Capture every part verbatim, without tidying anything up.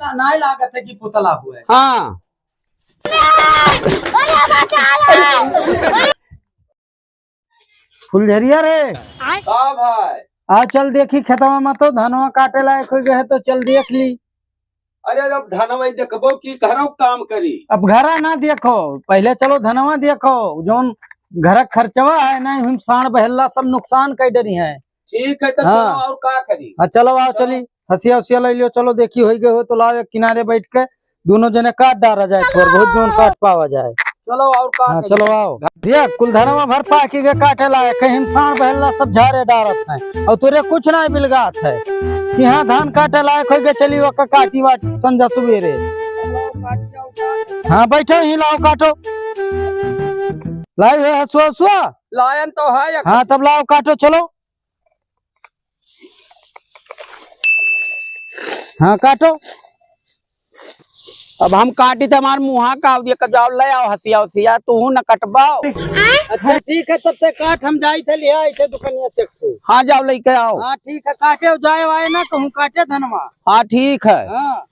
नाहीं लागत है कि पुतला हुए। हाँ। फुलझरिया रे। का भाई? आ चल देखी खेतवा में तो धनवा काटे लायक होइ गए है तो चल देख ली। अरे अब धनवा ही देखबो कि घरों काम करी? अब घरा ना देखो, पहिले चलो धनवा देखो, जौन घर क खर्चवा है ना, हम साँड़ बहेल्ला सब नुकसान कइ डरी है। ठीक है, तो हाँ। चलो, और का करी? हाँ, चलो आओ, चलो। चली, हसिया उसिया लइ लियो, चलो देखी होइ गए हो तो लाओ एक किनारे बैठ के दोनों जने काट डारा जाए, थोड़ बहुत जौन काट पावा जाए। चलो, और का हाँ, करी? चलो आओ। देख, कुल धनवा भर पाकि के काटे लायक है, हम साँड़ बहेल्ला सब झारे डारत हैं, और तोरे कुछ नाहीं बिलगात है कि हाँ धान काटे लायक होइ गए, चली ओका काटी वाटी संझा सुबेरे। हाँ, बैठो ही, लाओ काटो। लाई है हसुआ उसुआ? लायन तो है एक। हाँ, तब लाओ काटो, चलो। हाँ, काटो। अब हम काटी त हमार मुँहा का दिया, जाओ ले आओ हसिया उसिया, तू न कटबाओ। अच्छा ठीक है, तब से काट, हम जाई थे ले आई थे दुकनिया से तू। हाँ, जाओ लेके आओ। हाँ ठीक है, काटे जाए वाए ना कहूँ काटे धनवा। हाँ ठीक है। हाँ।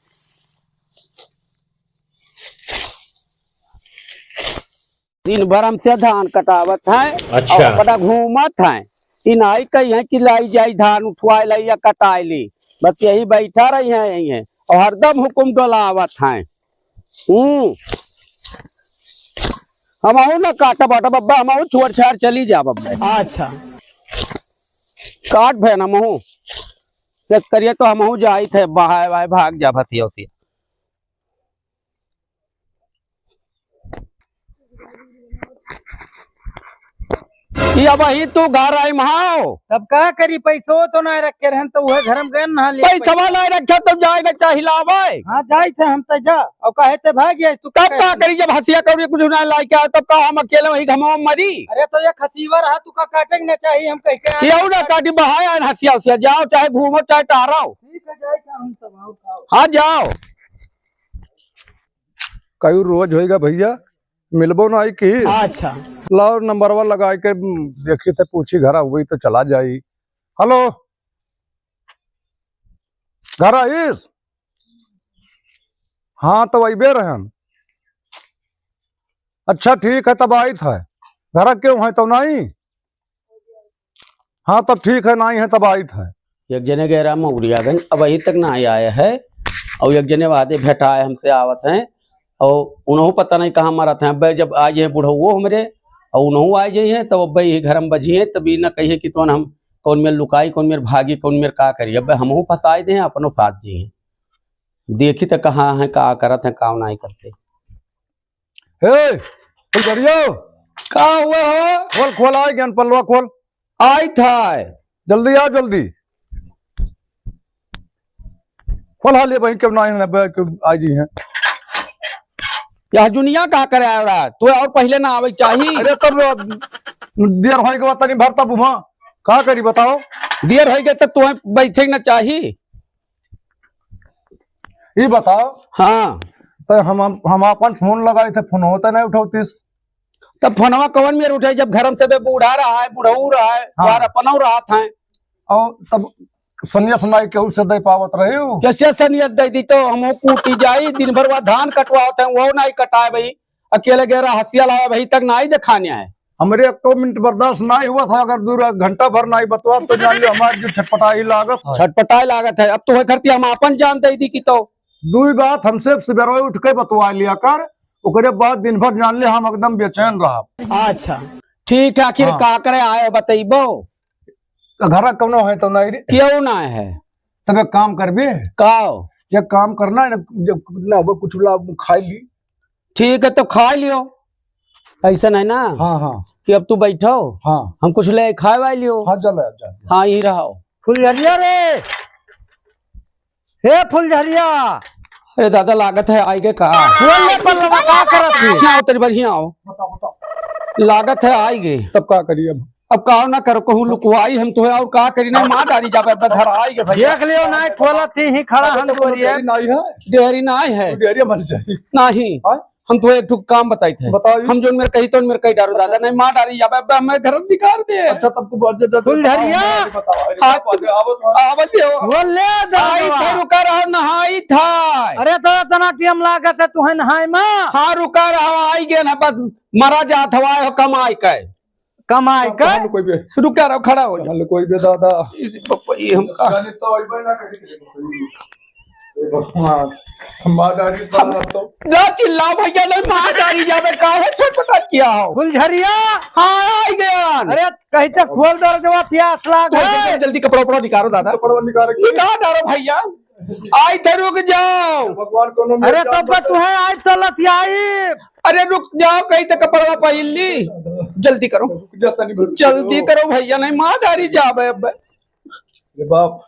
दिन भर हमसे धान कटावत हैं अच्छा। और अपना घूमत हैं। ई नाहीं कही हैं कि लाई जाई धान उठवाए लाई या कटाए ली, बस यही बैठा रही हैं, यही हैं और हरदम हुकुम डोलावत हैं। हम्म, हमहू न काटब बाटब अब्बा, हमहू छोड़ छाड़ चली जाब अब्बा। अच्छा। काट भैन हमहू, जस करिए तो हमहू जाई थे, बहाए वाए भाग जा भसिया उसिया। कि अबही तू घर आई महाओ। तब का करी, पैसो तो नाहीं रखे रहन, तो उहे घर में गए नहा ले पैसवा पैसा। नाहीं रखे, तब जाए के चाही लावे। हाँ, जाई थे हम तो जा, और कहे ते भाग गया तू तब का करी, जब हसिया कौड़ी कुछ ना लाई के आए, तब का हम अकेले वही घमावा मरी? अरे तो एक हसीवा रहा, तू का काटे के ना चाही, हम कह के आए। केहू ना काटी, बहाए आए हसिया उसिया, जाओ चाहे घूमो चाहे टहराओ। ठीक है, जाए के हम तब, और का? हाँ, जाओ। कई रोज होइगा भइया, मिलबो नाहीं की। अच्छा। लाओ नंबरवा लगाइ के, उम, देखी त पूछी घर हुई त चला जाई। हेलो, घर आइस? हाँ, तउ अइबे रहन। अच्छा ठीक है, तब आइत है। घर केहू है तउ नाहीं? हाँ, तब ठीक है, नाहीं है, तब आइत है। एक जने गैरा मौरियागंज, अबही तक नाहीं आए है, और एक जने वादे भेटाए हमसे आवत हैं, और उनहू पता नहीं कहाँ मरत हैं। अब्बे जब आ जाए बुढ़ऊ हमरे, और उनहू आ जाए हैं, तब अब्बे यही घर में बजी हैं, तब ई न कहिए कि तोन हम कौन मेर लुकाई, कौन मेर भागी, कौन मेर का करी। अब्बे हमहू फंसाए दे हैं, अपनो फांस जी हैं। देखी त कहाँ हैं, का करत हैं, का नाहीं करते। हे, फुलझरियो। का हुआ हो? खोल, खोल, आइ गयन, पल्लवा खोल। आइत है। जल्दी आ, जल्दी। खोल, हाँ, ले बहिन, क्यों ना आए, क्यों आ जी हैं। यह दुनिया का करे आ रहा? तू और पहिले ना आवे चाही। अरे, तब देर होइ गवा, तनी भर तब उहाँ। का करी, बताओ? देर होइ गए, तब तू बैठे ना चाही। ई बताओ। हाँ। तो हम, हम, हम अपन फोन लगाई थे, फोन होता नहीं उठौतीस। तब फोनवा कौन मेर उठे, जब घर में से बे बूढ़ा रहा है, बुढ़ऊ रहा है, हाँ। यार अपनऊ रहत हैं। और तब सनिया सनाई केहू से दे पावत रही हो? कैसे सनिया दे दी तो हम कूटी जाई, दिन भर वह धान कटवावत हैं, वो नहीं कटाए भाई। अकेले गैरा हसिया लाया, अबही तक नाहीं देखाने आए। हमरे एको मिनट बर्दाश्त नाहीं हुआ था, अगर दू घंटा भर नाहीं बतवा तो जान लियो हमार जी छटपटाई लागत है। छटपटाई लागत है, अब तो है करती हम आपन जान दे दी कि तो। दुई बात हमसे सुबेरे उठ के बतवा लिया कर, ओकरे बाद दिन भर जान ले हम एकदम बेचैन रहा। अच्छा, ठीक है, आखिर हाँ। का करे आए बतइबो? तो घर कौनो है तो नहीं रे? क्यों ना है? तब एक काम करबे। का? एक काम करना है ना, जब ना हो कुछ ला खाई ली। ठीक है, तो खाई लियो। ऐसा नहीं ना हाँ, हाँ। कि अब तू बैठो, हाँ। हम कुछ ले खाए वाए लियो। हाँ, चल, चल। हाँ, यही रहो। फुलझरिया रे, हे फुलझरिया। अरे दादा, लागत है आइगे का? बोल ले पल्लवा, का करत है? यहाँ आओ, तेरी बार यहाँ आओ। बताओ, बताओ। लागत है आइगे। तब का करिए अब? अब का ना करो, कहूँ लुकवाई हम तो है, और का करी ना, मार डारी जाबे, अब धर आइगे भैया। देख लियो ना, खोलत ही, ही खड़ा हम तो बोलिए। डेहरी नाहीं है। डेहरी नाहीं है। डेहरी मर जाए। नाहीं। हाँ? हम तुहे एक ठो काम बताइत है। बताओ। हम जोन मेर कही तो मेर कही डारो दादा, नहीं मार डारी जाबे, अबे हमें घर से निकाल दे। अच्छा, तब तो बात जब फुलझरिया। बताओ, अरे हाँ, बात है, आवत हो। आवत हो। बोले दादा। आई थे, रुका रहो, नहाई था। अरे तो इतना टेम लागत है तुहे नहाए मा? हाँ, रुका रहो, आई गए ना, बस मरा जात हवा हो कमाई के। कमाई के? कहाँ कोई बे? रुका रहो, खड़ा हो जाओ। कहाँ कोई बे दादा? ये पप्पा, ये हम कहा जाने तो अइबे ना करी। हे भगवान, मार डारी हम साला तो। ना चिल्लाओ भैया, नहीं मार डारी जाबे, काहे छटपटा किया हो? फुलझरिया। हाँ, आई गया। अरे, कहीं तो खोल दरजवा, प्यास लाग तो है। जल्दी, जल्दी कपड़ा उपड़ा निकालो दादा। कपड़ा निकाल के। निकाल डालो भैया। आई थे, रुक जाओ। भगवान कोनो अरे, तब बा तुहे आई तो लतियाई। अरे, रुक जाओ, कहीं तो कपड़ा पहिन ली। जल्दी करो। रुक जा, तनी भर जल्दी करो। करो भैया, नहीं मार डारी जाबे अब। अरे बाप,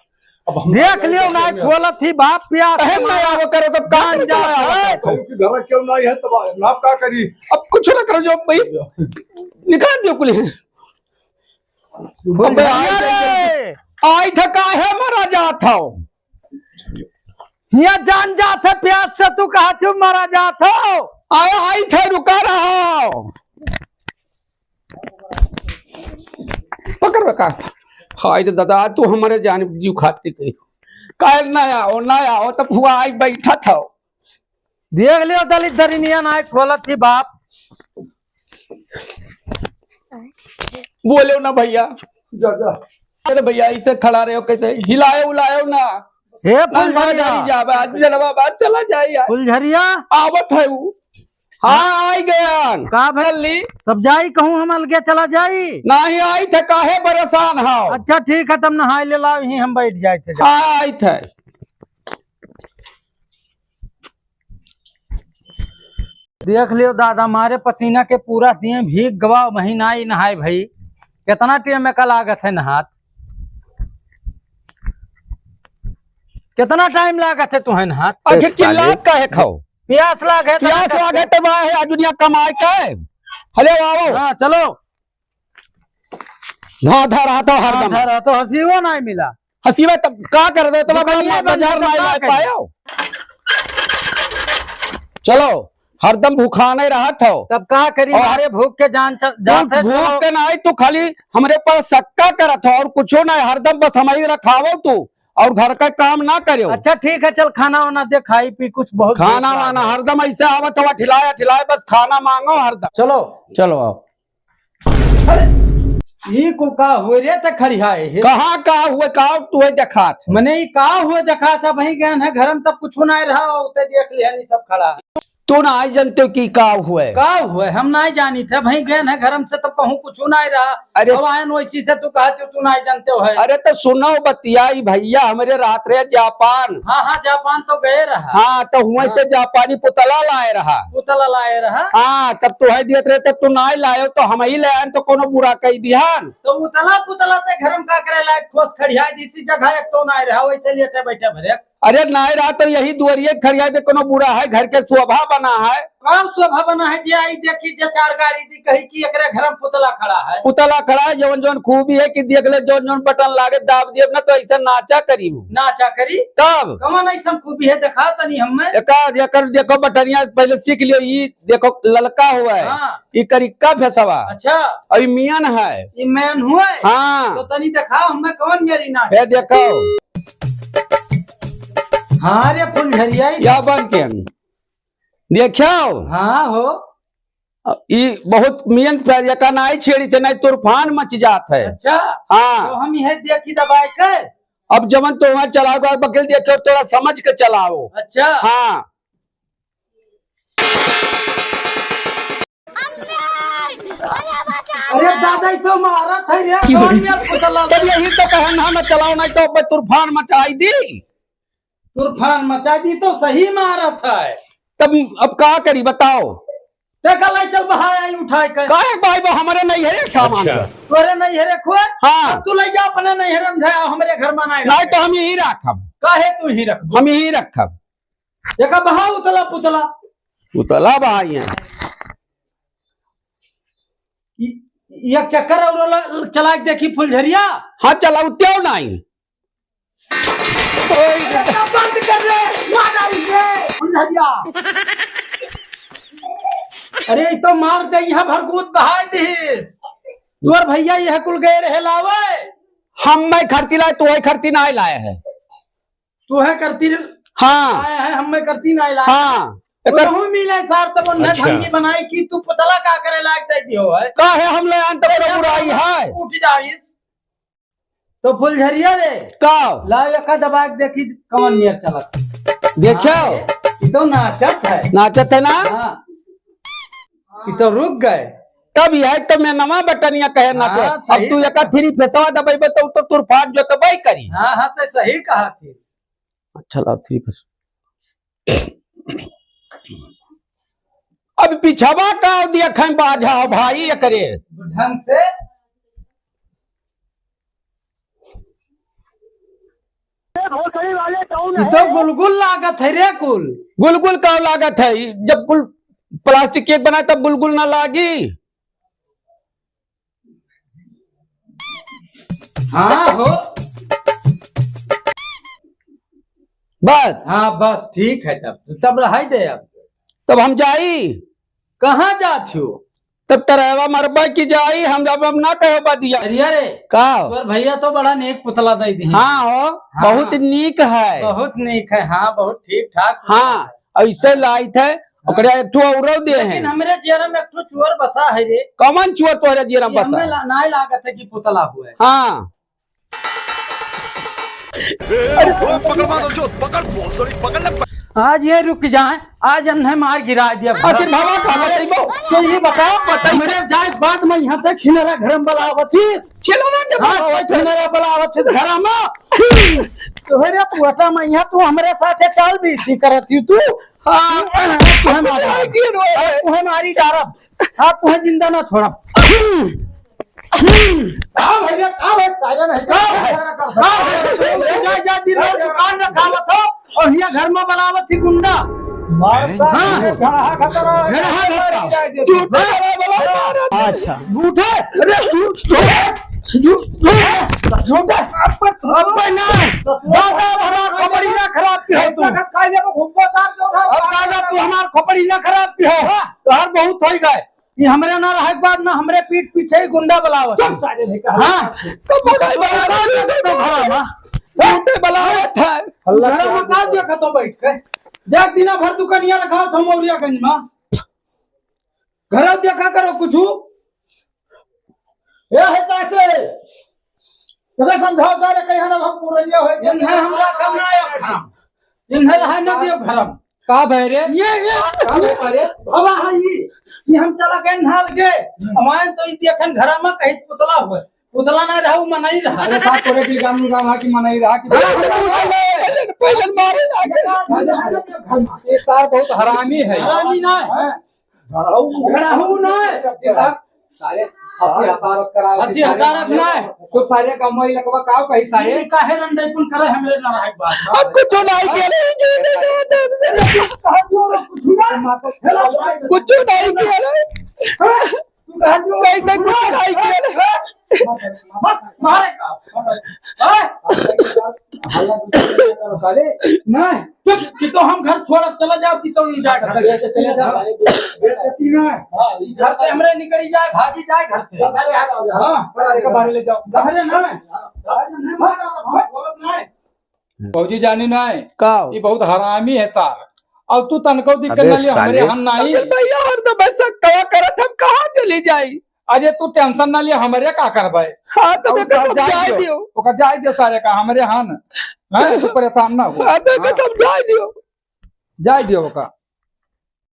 अब हम देख लियो, नहीं खोलत ही बाप, प्यास अहे से माया वो करो तो कान जान जा। जा। क्योंकि घर क्यों नहीं है, तब ना का करी? अब कुछ ना करो, जो भाई निकाल दियो कुल। बोल अबे भैया आई रे। आई था, काहे मरा जात हो? हिया जान जात है प्यास से, तू कहा तू मरा जात हो? आए, आई थे, रुका रहो। पकड़ रखा। हाय रे दादा, तू हमारे जान जीव खाती कही। काहे ना आओ, ना आओ, तब हुआ आई बैठा था। देख लियो दलित दरिनिया ना खोलत ही बाप। बोलो ना भैया। जा, जा। अरे भैया, ऐसे खड़ा रहो, कैसे हिलायो उलायो ना। हे ना, ना फुलझरिया। जाई जाबे, आज भी जलवा बात चला जाई यार। फुलझरिया। आवत है वो। हाँ, आई गयान। का भइल? जल्दी। तब जाई कहूँ हम अलगे चला जाई? नहीं आई थे, काहे परेशान हो? अच्छा ठीक है, तब नहाई ले लाओ, यहीं हम बैठ जाए थे। हाँ, आई थे। देख लियो दादा, मारे पसीना के पूरा देह भीग गवा, वहीं ना ही नहाए भाई। कितना टेम में का लागत है नहात? कितना टाइम लागत है तुहे नहात? आखिर चिल्लात काहे खाओ? प्यास लागे तो प्यास ना लागे तो बा है, आज दुनिया कमाए का है। हेलो, आओ। हाँ, चलो। धा धा रहा था हरदम। धा धा रहा तो हसीवो नहीं मिला। हसीवा तब का कर दे, इतना दुकानिया बड़ा बंद बाजार है, तब नहीं का लाए करी? पायो। चलो, हरदम भूखाने रहत हो। तब का करी, और मारे भूख के जान च-, तू जात है, भूख चलो। के नहीं, तू खाली हमरे पर शक्का करत हो और कुछो नहीं, हरदम बस हमही रखावो तू और घर का काम ना करो। अच्छा ठीक है, चल खाना वाना दे, खाई पी, कुछ बहुत खाना भूख वाना लागे। हरदम ऐसे आवत हो, ठिलाया ठिलाए, बस खाना मांगो हरदम। चलो। चलो आओ। अरे, ई कुल का हुए रे, ते खड़ियाए हे? कहाँ का हुए, का तू है देखात है? मने ई का हुए देखात है, वहीं गए हैं घर में, तब कुछ ना रहा, उते देख लिया, नहीं सब खड़ा। तू ना आई जानते हो कि का हुए? का हुए? हम ना जानी थे, वहीं गए हैं घर में से, तब कहूँ कुछ ना रहा। अरे अब आयन वैसी से तू कहा, तू, तू ना जानते हो है। अरे तो सुनो बतिया, ई भैया हमरे रात रहे जापान। हाँ, हाँ, जापान तो गए रहा। हाँ, तो हुए हाँ। से जापानी पुतला लाए रहा। पुतला लाए रहा। हाँ, तब तू है दियत रहे, तब तू नाई लायो, तो हमही ले आएन, तो कोनो बुरा कही दिहन। तो उतला पुतला ते घर में का करे लायक, खोस खड़िया दी सी जगह एक तो नाई रहा, वैसे लेटे बैठे भरे। अरे नाई रहा तो यही दुआरिये खड़िया दे, कोनो बुरा है, घर के शोभा बना है। का शोभा बना है जे आई देखी जे चार गारी दी कही कि एकरे घर में पुतला खड़ा है। पुतला खड़ा है, जौन जौन खूबी है कि देख ले, जौन जौन बटन लागे दाब दिए ना तो ऐसा नाचा करी वो। नाचा करी? तब? कौन ऐसा खूबी है देखा तनी हमें। एका, एकर देखो बटनिया पहले सीख लियो, ई देखो ललका हुआ है। हाँ। ई करिक्का भेसवा। अच्छा। और ई मियन है। ई मैन हुआ है? हाँ। तो तनी देखा हमें कौन मेरी नाच। ए देखो। हाँ रे फुलझरिया ई या बन के। देखियो। हाँ हो। अब ई बहुत मियन पे एका नाई छेड़ी थे, नहीं तूफान मच जात है। अच्छा। हाँ। तो हम यह देखी दबाए के। अब जवन तो वहाँ चलाओ, बकील देखियो, थोड़ा समझ के चलाओ। अच्छा। हाँ। अरे दादा, ई तो मारत है रे, कौन यार पुतला? तब यही तो कहन हम चलाओ, नहीं तो अब तूफान मचाई दी। तूफान मचा दी तो सही मारत है। तब अब का करी बताओ? देखा लाई चल बहाय आई उठाए के। काहे भाई बा हमरे नहीं है रे सामान। अच्छा। तोरे नहीं है रे खोए? हाँ। अब तू ले जा अपने नहीं है रे, हम धया हमरे घर में नहीं नहीं रखे। तो हम यही रखब। काहे तू ही रखब? हम यही रखब। एका बहा उतला पुतला। उतला बहाई है। इ-, एक चक्कर और ल-, चला के देखी फुलझरिया। हाँ, चला उत्याव नहीं। ओए, बंद कर रे, मार डाली रे, फुलझरिया। अरे, ई तो मार दे, यहाँ भरगूत बहाय दिहिस। तोर भैया यह कुल गए रहे लावे। हम मैं खरती लाए, तू वही खरती ना लाए है। तू है करती हाँ। आया है, हम मैं करती ना लाए। हाँ। तू एकर कहूँ मिले सार, तब उन्हें अच्छा। भंगी बनाई कि तू पुतला का करे लायक दे दियो है। का है हम ले आन तब तो बुराई है। उठ जाइस। तो फुलझरिया रे। का? लाओ एका दबा के देखी कौन नियर चलत। देखो। हाँ, ई तो नाचत है। नाचत है ना? हाँ। ई तो रुक गए। तब यह तो मैं नवा बटनिया कहे ना तो। हाँ, अब सही तू कहा। एका थ्री फेसवा दबाइबे तो, तो तुर फाट जो तो बाई करी। हाँ, हाँ, तो सही कहा थी। अच्छा, लाओ थ्री फेस। अब पिछवा का देखे बाझा भाई एकरे। ढंग से। भोसड़ी वाले कौन ई है? तो गुलगुल लागत है रे कुल। गुलगुल का लागत है? ई जब कुल प्लास्टिक केक बनाए तब गुलगुल ना लागी? हाँ हो। बस। हाँ, बस ठीक है तब। तब रहाई दे अब। तब हम जाई। कहाँ जात हो? तब टरहवा मरबा की जाई, हम जब हम ना कहे बदिया। अरे, अरे। का? तोर भैया तो बड़ा नेक पुतला दे दी। हाँ हो, हाँ। बहुत नीक है। बहुत नीक है, हाँ, बहुत ठीक ठाक पुतला हाँ, है। ऐसे लाइत है, हाँ। ओकरे एक ठो औरो दे लेकिन हैं। हमरे जियरा में एक ठो चोर बसा है रे। कौन चोर तोहरे जियरा में कि बसा हमें है? ला-, नाय लागत है कि पुतला हुए। हाँ। ए, ए, पकड़ मारो जो, पकड़, भोसड़ी, पकड़ ले। आज ये रुक जाए, आज हमने मार गिरा दिया। आखिर भवा का बताइबो? तो ये बताओ, बताइबो। हमरे जाए बाद में यहाँ तक छिनरा घर में बलावत ही। छिनरा के हाँ, बलावत है। छिनरा बलावत है घर में। तोहरे पुअटा में यहाँ तू हमरे साथे चाल भी इसी करत ही तू। हाँ। तुम्हें मारी। तुम्हें मारी डारब। हाँ, तुम्हें जिंदा ना छोड़ब। का भैया, का भाई, ताजा नहीं, का भाई, का भाई? जा, जा, दिन भर दुकान में खावत हो और हियाँ घर में बनावत ही गुंडा। मारता हाँ। है, घड़ा खतरा है। घड़ा खतरा। झूठे हाँ। बोला, बोला, बोला। अच्छा। झूठे, अरे, झूठ, झूठ, झूठ, झूठ। अब, अब ना, दादा, हमार खोपड़ी ना खराब की हो तू। अब दादा, तू हमार खोपड़ी ना खराब की हो। तोहार बहुत होई गए। ये हमरे ना रहे के बाद ना हमरे पीठ पीछे ही गुंडा बलावत। चुप सारे नहीं कहा। हाँ। तो बगाई बगाई बगाई तो भरा ना। झूठे बलावत है। हल्ला घर में का देखा तो बैठ के? देख दिना भर दुकानिया रखा था मौर्यागंज में। घर देखा करो कुछ। ए है कैसे? तोके समझाओ सारे कहीं ना हम पुरनिया होए। इन्हें हमरा कम ना आया। इन्हें रहा ना दियो भरम। का भय रे? ये, ये। का भय रे? बाबा है ये। ये हम चला गए नहाल के। हमारे तो ये देखन घर में कहीं पुतला हुआ। पुतला ना रहा, वो मनई रहा। अरे साहब, तोरे भी गाम गाम है कि मनई रहा कि अरे, तो पुतला पहले, पहले मारे लागे। ये सार बहुत हरामी है। हरामी ना है। हैं? घड़ाऊ ना है। ये सार सारे हंसी हसारत कराओ। हंसी हसारत ना है। तो सारे कमाई लगवा काव कही सारे। ये काहे रंडईपुन करे हमरे ना रहे बात। अब कुछ नहीं किया रे, ये नहीं कहा था। कहा जो कुछ ना। कुछ नहीं किया रे। तू कहा जो नहीं, नहीं, कुछ नहीं किया रे। मत, मत मारे का। हैं? हल्ला गुस्सा करो सारे। नहीं, चुप, कि तो हम घर छोड़ चला जाओ, कि तो ये जाए घर। चले जाओ। बेइज्जती ना। हाँ, ये घर से हमरे निकली जाए, भागी जाए घर से। हाँ, पर आगे बाहर ले जाओ। बाहर ना। बाहर नहीं मारा, हम बोलत नहीं। भौजी जानी नहीं। का? ये बहुत हरामी है तार। और तू तनको दिक्कत अबे ना लियो, हमरे साले। हन नहीं। अरे भैया, हरदम ऐसा कहा करत, हम कहाँ चली जाई? अरे तू tension ना लियो, हमरे का करबे? हाँ, तो अब मैं तो सब जाए समझाए दियो। दियो। ओका जाए दियो सारे का, हमरे हन। हाँ, तू परेशान ना हो। हाँ, तो मैं हाँ। समझाए दियो। जाए दियो ओका।